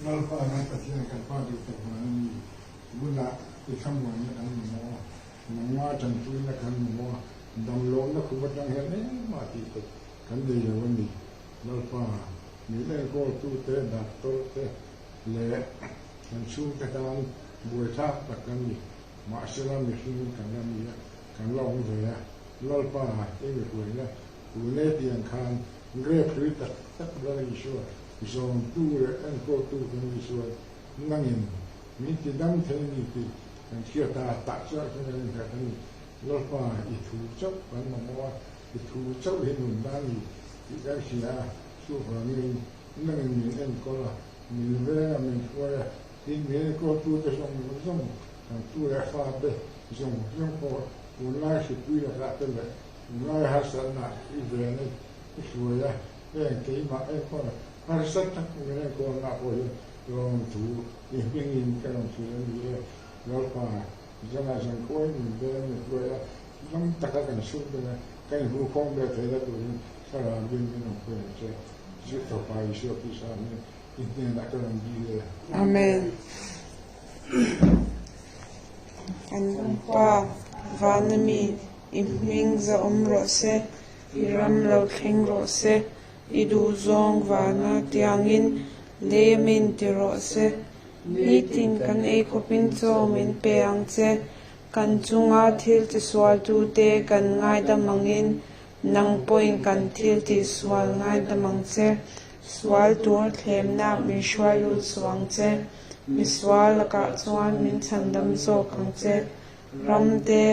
Lalpa kan Pathian kan Pa duh tak vang a ni. Tunah i thlamuanna kan mamawh a, nangma tanpuina kan mamawh a, damlohna khup atang hian engmah tih tak kan nei lo a ni. Lalpa, min enkawltute, doctor te leh kan chhungte tan buaithlak tak kan ni. Mahsela mihring kan la ni a, kan la awm ve a. Lalpa, i mi hruaina tune tiang khan grape hlui tak tak Lal Isua zawmtu leh enkawltu kan ni chuan nangin min ti dam thei ni tih kan hriat a, tah chuan kan kan innghat a ni. Lalpa, i thu chauh kan mamawh a, i thu chauh hi nun dan ni tih kan hria a, chuvangin nangin min enkawl a, min veng a, min hruai a, tin min enkawltute zawng zawng kan tu leh fate zawng zawng pawh tunlai hripui lakah te leh tunlai harsatna i ven i hruai a, heng keimah enkawl harsa tak min enkawlna pawh hian lawmthu i hmingin ka rawn hrilh a ni e. Lalpa, zanah zan khuai min veng min hruai a, ram taka kan sum deuh a, kan inhmuhkhawm ve theihna turin thlarau bin min rawn hruai ang che. Zirtawpa Isua Krista hming i hnenah ka rawn dil e. Amen. Kan Pa, vana mi, i hming zahawm rawh se, i ram lo thleng rawh se, i duhzawng vana tiangin lemin ti rawh se. Nitin kan ei khawpin chaw min pe ang che, kan chunga thil tisualtute kan ngaidam angin nang pawhin kan thil tihsual ngaidam ang che. Sual tur thlemna min hruai lut suh ang che, misual lakah chuan min chhandam zawk ang che. Ram te.